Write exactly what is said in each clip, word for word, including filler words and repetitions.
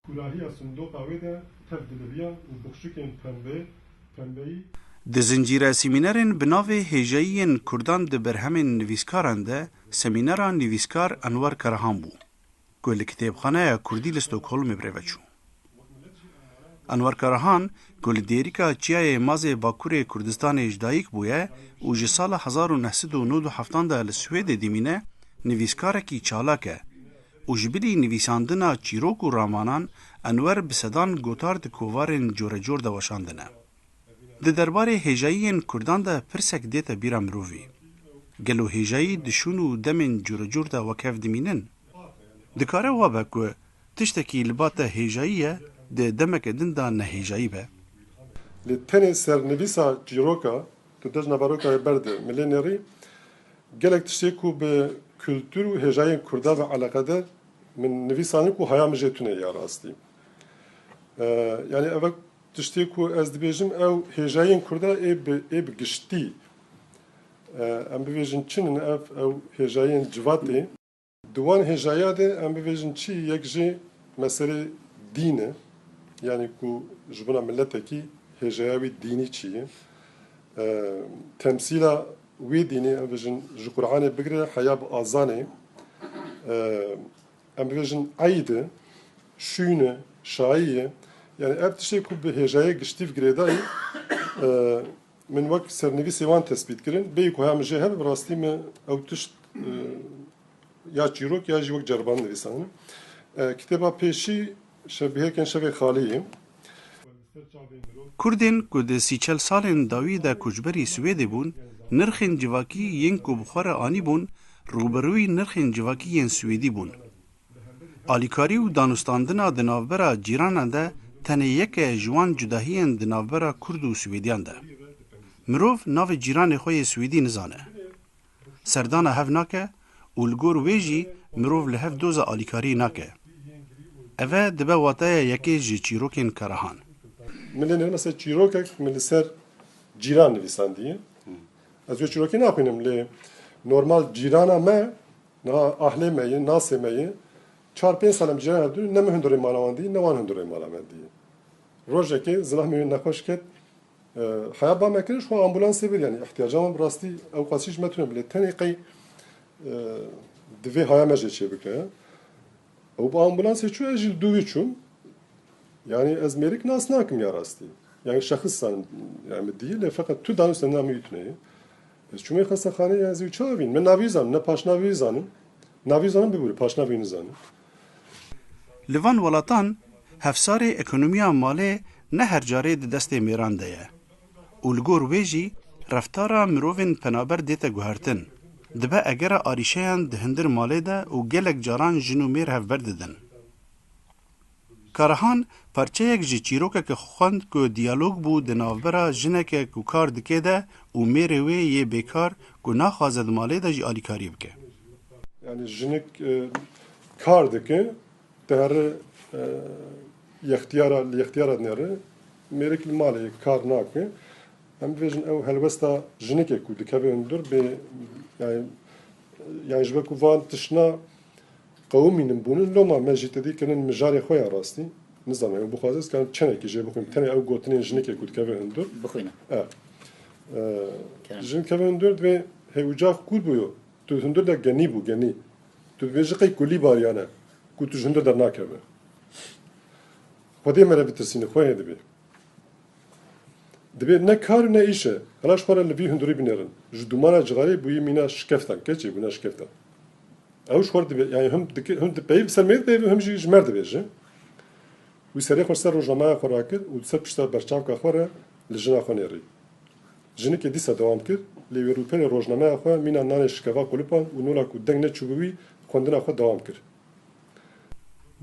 Kûrahiya sindoqa wê de tev diliviyan û boxçikên pembe, pembeyî. Di zincîre semînerên bi navê Hêjayiyên Kurdan di berhemên nivîskaran de semînera nivîskar Enwer Karahan bû, ku li kitêbxaneya Kurdî li Stockholmê bi rê ve çû. Enwer Karahan, ku li dêrîka Çiyayê Mazê Bakurê Kurdistanê ji dayik bûye û ji sala hezar û neh sed û nod û heftan de li Swêdê dimîne, nivîskarekî çalak e û ji bilî nivîsandina çîrok û ramanan, Enwer bi sedan gotar di kovarên corecor de weşandine. Di derbarê hêjayiyên Kurdan de pirsek dête bîra mirovî. Gelo hêjayî di şûn û demên curecur de wekhev dimînin? Dikare wabe ku tiştekî li ba te hêjayî ye, di demeke din de nehêjayî be? Lê tenê sernivîsa çîroka, tu dej naveroka wê berde, milê nêrî, gelek tiştê ku bi kultur û hêjayên Kurda ve eleqedar, min nivîsandin ku haya min jê tune ya rastî. E, yani ev tiştê ku ez dibêjim, ew hêjayên Kurda ê bi, ê bi giştî, e, em bibêjin çi nin ev, ew hêjayên civatê. Di wan hêjaya de em bibêjin çi, yek jê meselê dîn e. Yani ku ji bona miletekî hêjaya wî dînî çi ye? E, temsîla wî dînî, em bibêjin ji Qur'anê bigire heya bi azanê, e, em bibêjin eyd e, şûn e, şayî ye. Yani ev tiştê ku bi hêjayê giştî ve girêdayî, e, min wek sernivîsê wan tespît kirin. Bêyî ku heya min jê hebe, bi rastî min ew tişt, e, ya çîrok ya jî wek ceribandin nivîsandin. E, kitêba pêşî Şebihêkên Şevê Xalî ye. Kurdên ku di sî çel salên dawî de koçberî Swêdê bûn, nirxên civakî yên ku bi xwe re anîbûn, rûbirûyî nirxên civakî yên Swêdî bûn. Alîkarî û danûstandina di navbera cîranan de tenê yek e ji wan cudahiyên di navbera Kurd û Swêdiyan de. Mirov navê cîranê xwe yê Swêdî nizane. Serdana hev nake û li gor wê jî mirov li hev doza alîkariyê nake. Eve dibe wateya yekê ji çîrokên Karahan. Min lê nêr mesela çîrokek min li ser cîran nivîsandiye. Ez wê çîrokê naxwînim lê normal cîrana me, niha ahlê me ye, nasê me ye. Çar pênc sal em cîran hevdû, ne min hundirê mala wan dî, ne wan hundirê mala me dî. Rojekê zilamê wê nexweş ket, e, heya ba me kir, ji xwe ambulansê bir, yani ihtiyaca wan bi rastî ew qasî ji me tune bile. Tenê qey, e, divê haya me jê çê bike. Ew bi ambulansê çû, ez jî li dû wî çûm. Yani ez mêrik nas nakim ya rastî. Yani şexis zanim, yani min dî, lê feqet tu danûstandina min wî tune ye. Ez çûme xestexaneyê, ez wî çawa bînim? Ne navî zanim, ne paşnavî zanim. Navî zanim bibûre, paşnavî nizanim. Li van welatan hevsarê ekonomiya malê ne her carê di destê mêran de ye û li gor wê jî reftara mirovên penaber dête guhertin. Dibe egera arîşeyan di hundir malê de û gelek caran jin û mêr hevber didin. Karahan parçeyek ji çîrokeke xwe xwend ku diyalog bû di navbera jineke ku kar dike de û mêrê wê yê bêkar ku naxwaze di malê de jî alîkarî bike. Yani jinik, e, kar dike, dihere, e, yextiyara, li yextiyara dinêre, mêrik li malê kar nake. Em bibêjin ew helwesta jinikê ku dikeve hundir bê, yani, yani ji ber ku van tiştna qewimînin bûnin, loma me jî tedî kirin mijarê xwe ya rastî. Nizanim ew bixwaze, ez karim çenekî jê bixwînim. Tenê ew gotinên jinikê ku dikeve hundir. Bixwîne. E. E, Kerem. Jin keve hundir divê hê ucax kûr bûyo. Tu hundir de genî bû, genî. Tu dibêjî qey kulî bariyane. Ku tu ji hundir dernakeve. Xwedê me re bitirsîne, xwe hê dibê. Dibê ne kar û ne îş e. Hela ji xwe re li vî hundirî binêrin. Ji dûmana cixarê bûyî mîna şikeftan. Keçê bûna şikeftan. Ew ji xwe re dibê, yani him dike, him di peyv ser mêr dibê, him jî ji mer dibêje. Wî serê xwe ser rojnameya xwe rakir û ser pişta berçavka xwe re li jina xwe nêrî. Jinikê dîsa dewam kir, lê wê rûpelê rojnameya xwe mîna nanê şikeva qulipand û nola ku deng neçûbû wî xwendina xwe dewam kir.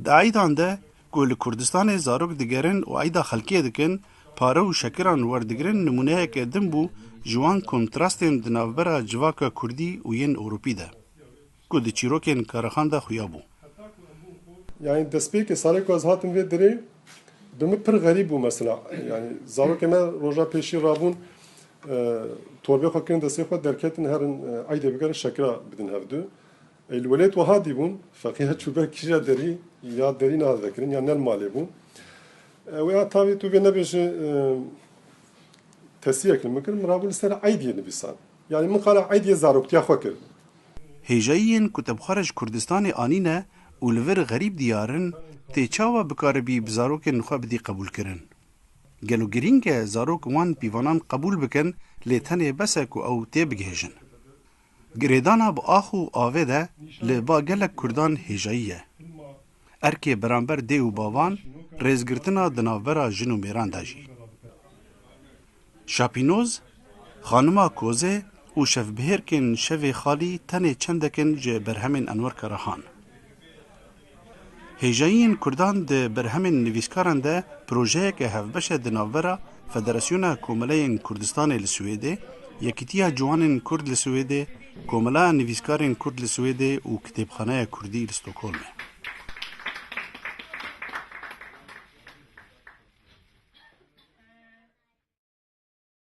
Di eydan de ku li Kurdistanê zarok digerin û eyda xelkê dikin, pare û şekiran werdigirin nimûneyeke din bû ji wan kontrastên di navbera civaka kurdî û yên Ewropî de, ku di çîrokên Karaxan de xuya bû. Yani destpêkê salê ku ez hatim vê derê, bi min pir xerîb bû mesela. Yani zarokê me roja pêşî rabûn, e, torbê xwe kirin destê xwe, derketin herin, e, eydê bigerin şekira bidin hevdu. Ey li welêt wiha dîbûn, feqîya çûbe kîja derî, Ya derîna vekirin ya ne li malê bû. E, wê ya tavê tu vê nebêje, e, tesiyek li min kir, min rabû li ser eydiyê nivîsan. Yani min qala eydiyê zaroktiya xwe kir. Hêjayiyên ku te bi xwe re ji Kurdistanê anîne û li vir xerîb diyar in, tê çawa bikaribî bi zarokên xwe bidî qebûlkirin? Gelo girîng e zarok wan pîvanan qebûl bikin, lê tenê bes e ku ew têbigihêjin. Girêdana bi ax û avê de li ba gelek Kurdan hêjayî ye. Erkê beramber dê û bavan, rêzgirtina di navbera jin û mêran de jî. Şapînoz, xanima Kozê û şevbihêrkên Şevê Xalî tenê çendek in ji berhemên Enwer Karahan. Hêjayiyên Kurdan di berhemên nivîskaran de projeyeke hevbeş e di navbera Federasyona Komeleyên Kurdistanê li Swêdê, Yekîtiya Ciwanên Kurd li Swêdê, Komela Nivîskarên Kurd li Swêdê û Kitêbxaneya Kurdî li Stockholmê.